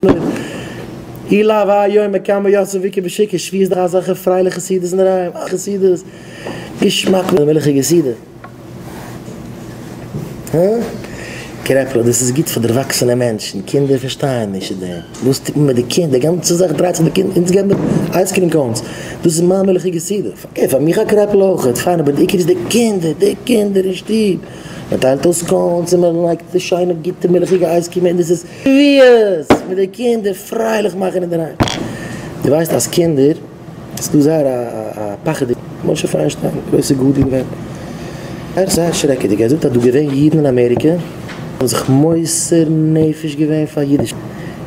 אי לאו האי יומא כמה יוסף איכא בשוקא, שבועות איז דאך אזעלכע פרייליכע סעודות אינדערהיים, א חסידות, געשמאק מיט די מילכיגע סעודה. הא? קרעפלעך, דאס איז גוט פאר דערוואקסענע מענטשן, קינדער פארשטייען נישט צו דעם. וואס טוט מען מיט די קינדער? די גאנצע זאך דרייט זיך די קינדער, אונז געבן מיר ice cream cones, דאס איז מיין מילכיגע סעודה. okay, פאר מיך א קרעפל אויכעט, פיין, אבער די עיקר איז די קינדער, די קינדער אין שטוב. מען טיילט אויס cones און מען לייגט די שיינע גוטע מילכיגע ice cream און דאס איז שבועות מיט די קינדער פרייליך מאכן אינדערהיים. דו ווייסט אז קינדער, ס'איז דא זייער א פחד'יג, משה פיינשטיין, גרויסע גדול געווען, זייער זייער שרעקעדיג, ער זאגט אז דא געווען אידן אין אמעריקע האבן זיך מוסר נפש געווען פאר אידיש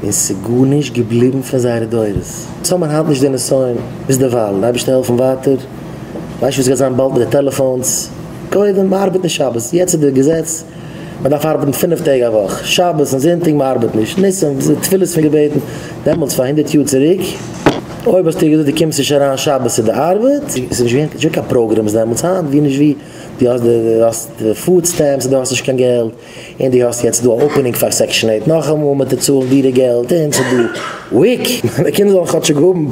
און ס'איז גארנישט געבליבן פון זייערע דורות. אונז האבן היינט נישט די נסיון, ביזדערווייל, די אייבערשטער העלפן ווייטער, ווייסט וואס גייט זיין באלד מיט די טעלעפאונס, קודם מ'ארבעט נישט שבת, יעצט איז די געזעץ מען דארף ארבעטן פינף טעג א וואך, שבת און זונטאג מען ארבעט נישט, ניסים, תפילות פון געבעטן, דעמאלטס פאר הונדערט יאר צוריק, אויב האסטו געזאגט דו קומסט נישט אריין שבת צו די ארבעט, ס'איז נישט געווען קיין programs דעמאלטס, היינט ווי נישט ווי, דו האסט די האסט די food stamps און דו האסט נישט קיין געלט, און דו האסט יעצט דא א opening פאר Section 8 נאכאמאל מיט די צאלן דירה געלט, און ס'איז דא WIC, די קינדער זאלן כאטשיג האבן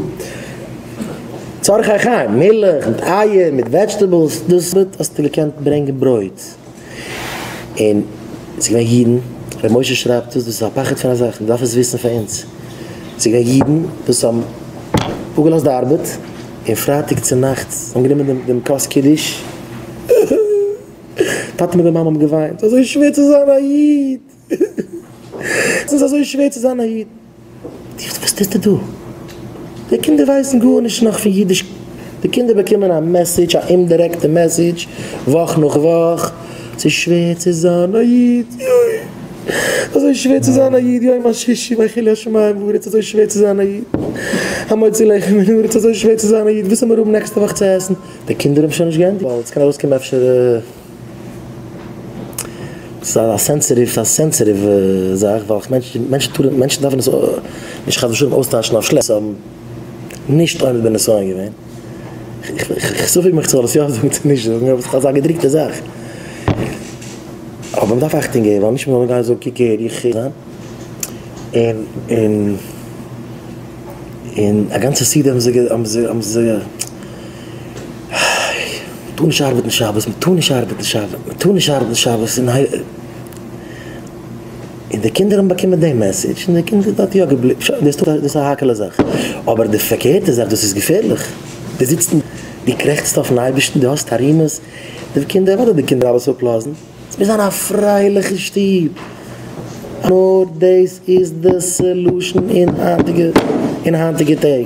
צרכי חיים, מילך מיט אייער מיט vegetables, דאס האסטו געקענט ברענגען ברויט. און ס'איז געווען אידן, ר' משה שרייבט עס, דאס איז א פחד פון א זאך, מ'דארף עס וויסן פאר אונז, ס'איז געווען אידן וואס האבן אפגעלאזט די ארבעט, און פרייטאג צו נאכטס האבן גענומען דעם כוס קידוש, טאטע מיט די מאמע האבן געוויינט, ס'איז אזוי שווער צו זיין א איד, ס'איז אזוי שווער צו זיין א איד. וואס טוסטו דא? די קינדער ווייסן גארנישט נאך פון אידיש, די קינדער באקומען א message, א אומדירעקטע message, וואך נאך וואך, ס'איז שווער צו זיין א איד, יוי, אזוי שווער צו זיין א איד, יום השישי ויכולו השמים והארץ, אזוי שווער צו זיין א איד, המוציא לחם מן הארץ, אזוי שווער צו זיין א איד, וואס וועל מיר האבן נעקסטע וואך צו עסן? די קינדער האבן שוין נישט געענדיגט, ווייל ס'קען ארויסקומען אפשר. ס'איז א sensitive, ס'איז א sensitive זאך, ווייל מענטשן, מענטשן טארן, מענטשן דארפן עס נישט חס ושלום אויסטייטשן אויף שלעכטס, זיי האבן נישט עומד בנסיון געווען. איך ספק מיך צו זאל עס יא זאגן צו נישט זאגן, אבער ס'איז אזא געדרוקטע זאך. אבער מ'דארף אכטונג געבן, ווייל נישט מ'זאל גיין זאגן קוק הער, איך. און, און, און א גאנצע סעודה האבן זיי, האבן זיי, האבן זיי. מ'טאר נישט ארבעטן שבת, מ'טאר נישט ארבעטן שבת, מ'טאר נישט ארבעטן שבת, און און די קינדער האבן באקומען דעם message, און די קינדער דארט יא געבליבן, שוין, דאס איז א האקעלע זאך, אבער די פארקערטע זאך, דאס איז געפערליך, דו זיצט און דו קרעכצסט אויפן אייבערשטן, דו האסט תרעומות, די קינדער, אוודאי די קינדער אלעס אפלאזן, עס מוז זיין א פרייליכע שטוב, נאר דאס איז די solution אין היינטיגע, אין היינטיגע טעג.